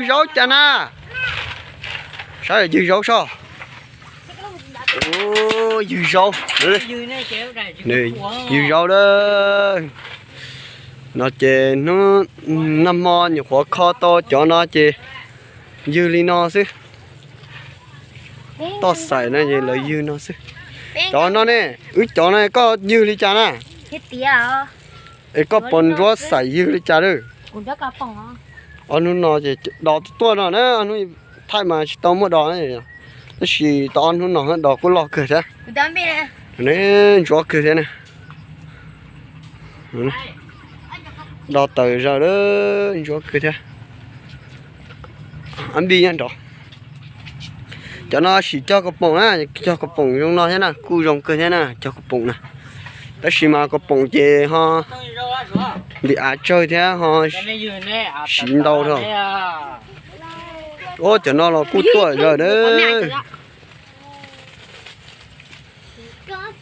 Ywg zaub cas na? Saib ywg zaub soj. Ywg zaub. Ywg zaub a. No ces hnub nag hmo nyuam qhuav kho tau cov no ces ywg li no xwb. Toj xaim no ces lawv ywg no xwb. Cov no ne, wb cov no koj ywg li cas na? Es koj pos ntsuab xaim ywg li cas lawm? Ob hnub no ces dos tuaj no na, ob hnub thaij mas tsis tau muaj dos, tab sis tau ob hnub no dos kuj loj kawg thiab. Ntsuab kawg thiab na. Dos tawm zaws lawm, ntsuab kawg thiab. Ab npij nyob nrov. Cov no sim cog kaus poom na, cog kaus poom zoo no thiab na, kuj zoo kawg thiab na, cog kaus poom na. Tab sis mas kaus poom ces ho ntim av tsawg thiab ho siv ntau dhau. Ua cov no los kuj tuaj zaws na.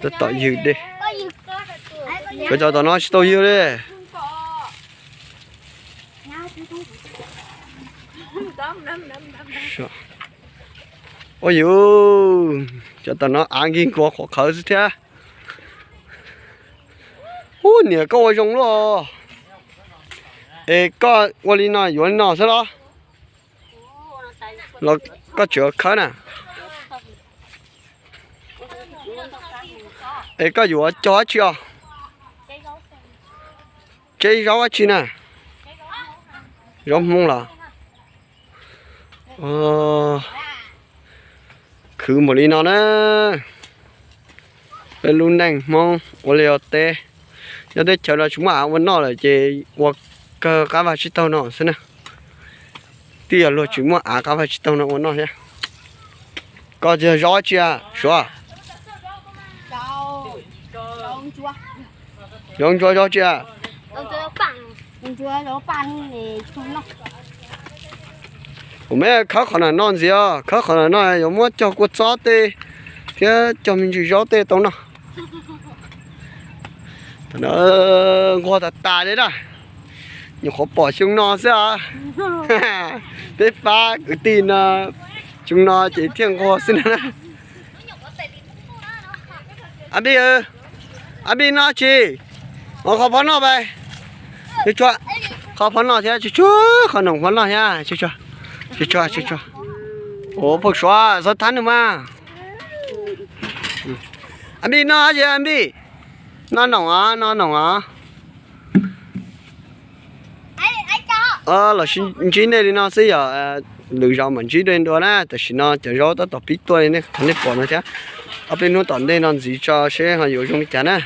Tab tom ywg dej. Cov, cov tom no tsis tau ywg li. Ua yus, cov tom no av nkig nkuav qhuav qhawv xwb thiab. Ub, niam koj ua zoo luaj. Es koj ua li no yuav li no xwb los? Los koj tseem khawb na? Es koj yuav cog dab tsi os? Tseb zaub dab tsi na? Zaub Hmoob los? Khwv npaum li no na. Peb lub neej Hmoob ua liaj ua teb, nyob teb chaws no tsis muaj av ua noj lawm ces ua kawg qab vaj tsib taug no xwb na. Twb yog luag tsis muaj av qab vaj tsib taug no ua noj thiab. Koj yog zaub tsi a Suav? Zaub ntsuab zaub tsi a? Kuv me khawb qhov no ntxiv os, khawb qhov no yuav muab cog kua txob tej thiab cog me ntsis zaub tej tau noj. Nquag tas tas li na, nyuam qhuav pom xyoo no xwb os. Peb pab kwv tij no, xyoo no ces thiaj nquag xwb na. Ab Npij, Ab Npij noj tsi? Qhov phob noj pais. Qhov phob noj thiab, tsuag tsuag, qhov noom phob noj thiab, tsuag tsuag, tsuag tsuag. Ua phooj Suav txhob thab nws mas. Ab Npij noj tsi Ab Npij? Noj noom os, noj noom os. Los sib ntsib nej li no xwb, yog lwm zaus mam ntsib dua na. Tam sim no cov zaub tab tom pib tuaj li nej qhov nej pom no thiab. Ob peb hnub tom ntej no ntxiv tso seb ho yuav zoo li cas na.